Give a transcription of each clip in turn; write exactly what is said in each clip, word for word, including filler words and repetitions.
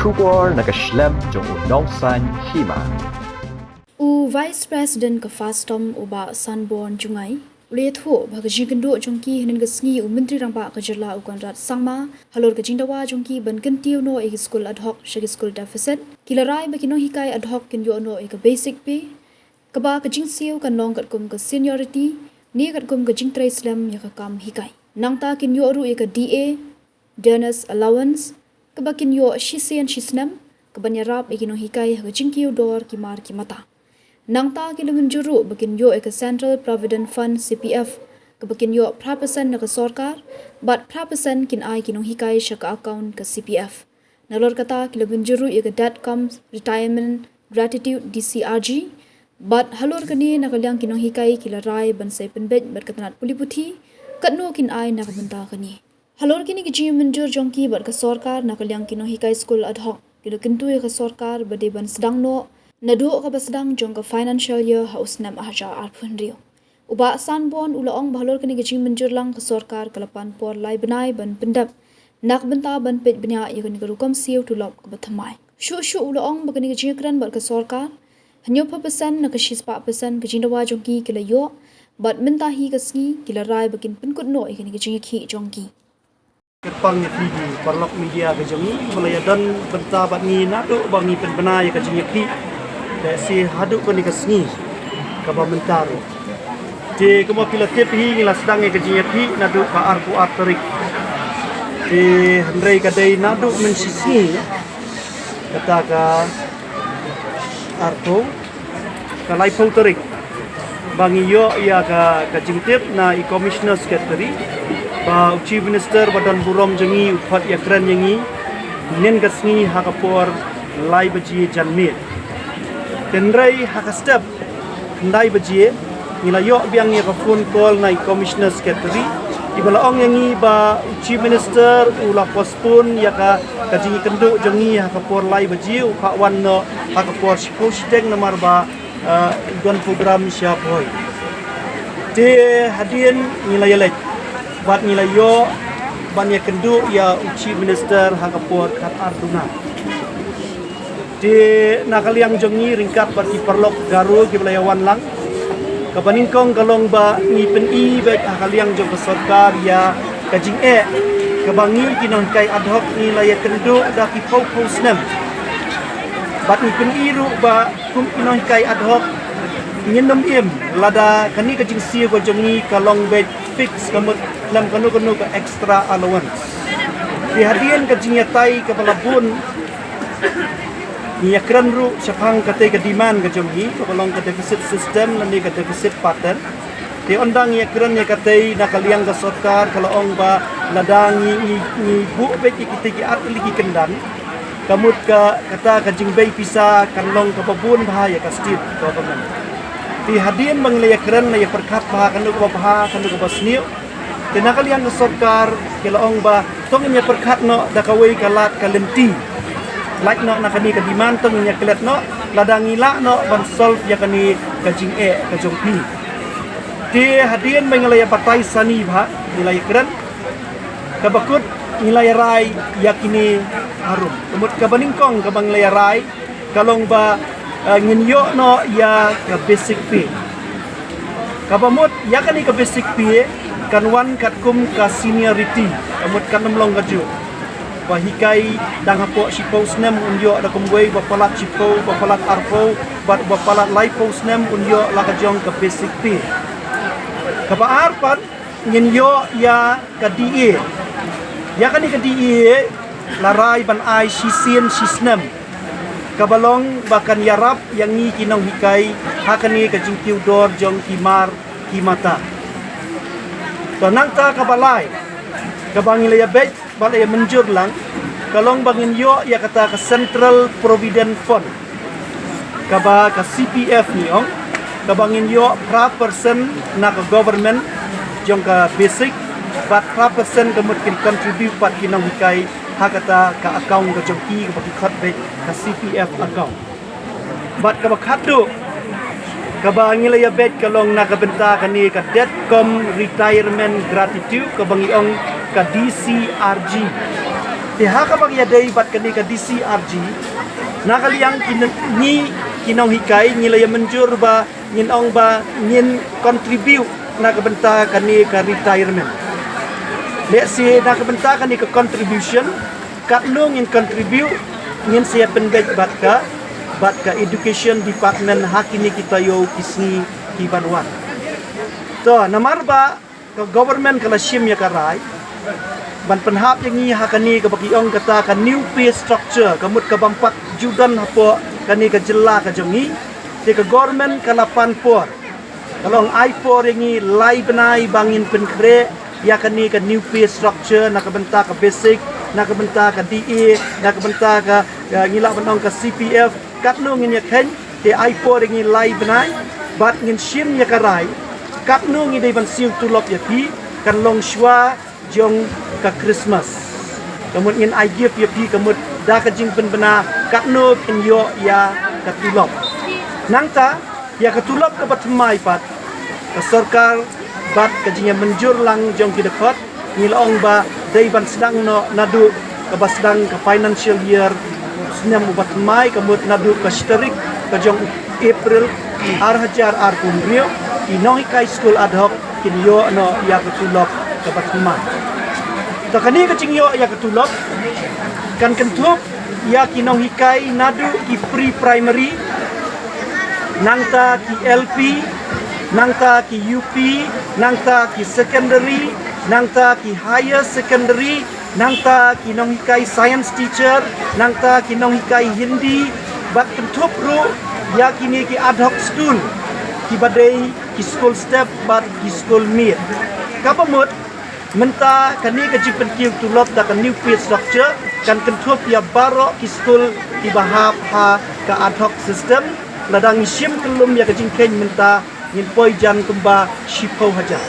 Khubor na ka shlem jong u nongsan hima. U Vice President ka FASTOM u Bah Sanborn Jngai u la ïathuh ba ka jingkynduh jong ki hynnin ka sngi u Myntri Rangbah ka jylla u Conrad Sangma halor ka jingdawa jong ki ban kyntiew noh ïa ki skul ad hoc sha ki skul deficit, ki la rai ba ki nonghikai ad hoc kin ïoh noh ïa ka basic pay, kaba ka jingsiew kan long katkum ka seniority ne katkum ka jingtrei slem ïa ka kam hikai. Nangta kin ïoh ruh ïa ka D A, Dearness Allowance, kaba kin ïoh shisien shisnem, kaban ïarap ïa ki nonghikai ha ka jingkiew dor ki mar ki mata. Nangta ki la mynjur ruh ba kin ïoh ïa ka Central Provident Fund, C P F, kaba kin ïoh phra percent na ka sorkar, bad phra percent kin ai ki nonghikai sha ka account ka C P F. Nalor kata ki la mynjur ruh ïa ka Death Cum Retirement Gratuity, D C R G, bad halor kane na ka liang ki nonghikai ki la rai ban sa pynbeit bad ka tnat pule puthi, katno kin ai na ka bynta kane. Halor kine ki jingmynjur jong ki bad ka sorkar na ka liang ki nonghikai skul ad hoc, ki la kyntu ïa ka sorkar ba dei ban sdang noh naduh kaba sdang jong ka financial year ha u snem ar hajar arphew hynriew. U Bah Sanborn u la ong ba halor kane ka jingmynjur lang ka sorkar ka la pan por lai bnai ban pyndep na ka bynta ban peit bniah ïa kane ka rukom siew tulop kaba thymmai. Shuh shuh u la ong ba kane ka jingïakren bad ka sorkar, hynñiewphew percent na ka shispah percent ka jingdawa jong ki ki la ïoh, bad mynta hi ka sngi ki la rai ba kin pynkut noh ïa kane ka jingïakhih jong ki. Kyrpang ïa phi ki paralok media ka jong ngi ba la ïadon bynta bad ngi naduh ba ngi pynbna ïa ka jingïakhih, lehse haduh kane ka sngi kaba mynta ruh. Te kumba phi la tip hi, ngi la sdang ïa ka jingïakhih naduh ka arphew ar tarik. Te hynrei ka dei naduh mynshisngi, kata ka arphew, ka laiphew tarik, ba ngi ïoh ïa ka, ka jingtip na i Commissioner Secretary ba u Chief Minister ba don burom jong ngi u khot ïakren ïa ngi hynnin ka sngi ha ka por lai baje janmiet. Hynrei ha ka step khyndai baje ngi la ïoh biang ïa ka phone call na i Commissioner Secretary, iba la ong ïa ngi ba u Chief Minister u la postpone ïa ka, ka jingïakynduh jong ngi ha ka por lai baje, u khah wan noh ha ka por shiphew shiteng namar ba, eh, don program sha Bhoi. Te hadien ngi la ïaleit bad ngi la ïoh ban ïakynduh ïa u Chief Minister ha ka por khatar duna. Te na ka liang jong ngi ryngkat bad ki paralok Garo kiba la ïawan lang, kaba nyngkong ka long ba ngi pyni beit ha ka liang jong ka sorkar ïa ka jingeh kaba ngi ki nonghikai ad hoc ngi la ïakynduh da ki phew phew snem. Bad ngi pyni ruh ba kum ki nonghikai ad hoc ngin ym im lada kane ka jingsiew ka jong ngi ka long beit fix, ka mut khlem kano kano ka extra allowance. Te hadien ka jingïatai kaba la bun, ngi ïakren ruh shaphang katei ka demand ka jong ngi kaba long ka deficit system lane ka deficit pattern. Te ynda ngi ïakren ïa katei na ka liang ka sorkar ka la ong ba lada ngi, ngi, ngi buh beit ïa kitei ki artylli ki kyndang, ka mut ka, kata ka jingbei pisa kan long kaba bun bha ïa ka state government. Te hadien ba ngi la ïakren, la ïapyrkhat bha kano kaba bha, kano kaba sniew, te na ka liang ka sorkar ki la ong ba to ngin ïapyrkhat noh da kawei ka lad ka lynti. Lait noh na kane ka demand, to ngin ïaklet noh lada ngi lah noh ban solve ïa kane ka jingeh ka jong phi. Te hadien ba ngi la ïabatai sani bha, ngi la ïakren, kaba kut ngi la ïarai ïa kine harum. Ka mut kaba nyngkong kaba ngi la ïarai ka long ba, eh, ngin ïoh noh ïa ka basic pay. Kaba mut ïa kane ka basic pay kan wan katkum ka seniority, ka mut kan ym long kajuh. Uba hikai dang hapoh shiphew snem un ïoh da kumwei, uba palat shiphew, uba palat arphew, bad uba palat laiphew snem un ïoh la ka jong ka basic pay. Kaba ar pat ngin ïoh ïa ka D A. Ïa kane ka D A la rai ban ai shisien shisnem, kaba long ba kan ïarap ïa ngi ki nonghikai ha kane ka jingkiew dor jong ki mar ki mata. To nangta kaba lai kaba ngi la ïabeit bad la ïamynjur lang ka long ba ngin ïoh ïa kata ka Central Provident Fund, kaba ka C P F ngi ong, kaba ngin ïoh phra percent na ka government jong ka basic, bad phra percent ka mut kin contribute pat ki nonghikai ha kata ka account ka jong ki kaba ki khot beit ka C P F account. Bad kaba khatduh kaba ngi la ïabeit ka long na ka bynta kane ka Death Cum Retirement Gratuity, kaba ngi ong ka D C R G. Te ha kaba ïadei bad kane ka D C R G, na ka liang ki n- ngi ki nonghikai ngi la ïa mynjur ba ngin ong ba ngin contribute na ka bynta kane ka retirement. Lehse na ka bynta kane ka contribution, katno ngin contribute, ngin sa ïa pynbeit bad ka, bad ka education department ha kine ki taïew ki sngi ki ban wan. To, namar ba ka government ka la shim ïa ka rai ban pynhap ïa ngi ha kane kaba ki ong kata ka new pay structure, ka mut ka bym pat ju don hapoh kane ka jylla ka jong ngi. Te ka government ka la pan por, ka la ong ai por ïa ngi lai bnai ba ngin pynkhreh ïa kane ka new pay structure, na ka bynta ka basic, na ka bynta ka D A, na ka bynta ka, ka ngi lah ban ong ka C P F, katno ngin ïa kheiñ. Te ai por ïa ngi lai bnai bad ngin shim ïa ka rai katno ngi dei ban siew tulop ïa phi, kan long shuwa jong ka Christmas. Ka mut ngin ai gift ïa phi, ka mut da ka jingpynbna katno phin ïoh ïa ka tulop. Nangta ïa ka tulop kaba thymmai pat, ka sorkar bad ka jingïamynjur lang jong ki dkhot, ngi la ong ba dei ban sdang noh naduh kaba sdang ka financial year snem uba thymmai, ka mut naduh ka shi tarik ka jong u April ar hajar arphew hynriew, ki nonghikai skul ad hoc kin ïoh noh ïa ka tulop kaba thymmai. Te kane ka jingïoh ïa ka tulop kan kynthup ïa ki nonghikai naduh ki pre-primary, nangta ki L P, nangta ki U P, nangta ki secondary, nangta ki higher secondary, nangta ki nonghikai science teacher, nangta ki nonghikai Hindi, bad kynthup ruh ïa kine ki ad hoc school, kiba dei ki school step bad ki school meet. Kaba mut mynta kane ka jingpynkiew tulop da ka new pay structure kan kynthup ïa baroh ki skul kiba hap ha ka ad hoc system. Lada ngi shim kyllum ïa ka jingkheiñ mynta ngin poi jan kumba shiphew hajar,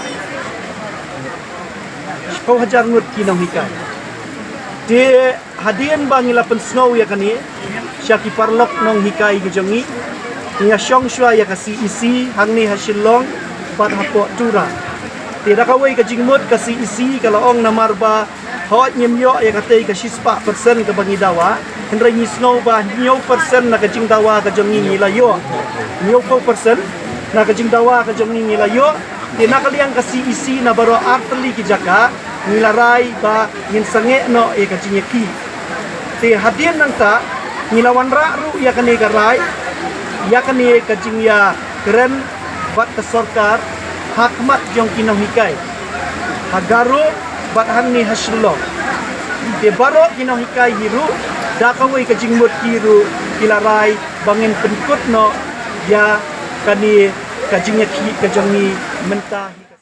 shiphew hajar ngut ki nonghikai. Te hadien ba ngi la pynsngew ïa kane sha ki paralok nonghikai ki jong ngi, ngi ïa shong shuwa ïa ka C E C hangne ha Shillong bad hapoh Tura. Te da kawei ka jingmut ka C E C ka la ong namar ba hooid ngim ïoh ïa katei ka shispah percent kaba ngi dawa, hynrei ngi sngew ba hynñiew percent na ka jingdawa ka jong ngi ngi la ïoh. Hynñiewphew percent na ka jingdawa ka jong ngi ngi la ïoh. Te na ka liang ka C E C na baroh artylli ki jaka ngi la rai ba ngin sangeh noh ïa ka jingïakhih. Te hadien nangta ngi la wanrah ruh ïa kane ka rai, ïa kane ka jingïakren bad ka sorkar ha khmat jong ki nonghikai ha Garo bad hangne ha Shillong. Te baroh ki nonghikai hi ruh da kawei ka jingmut hi ruh ki la rai ba ngin pynkut noh ïa kane ka jingïakhih ka jong ngi mynta hi.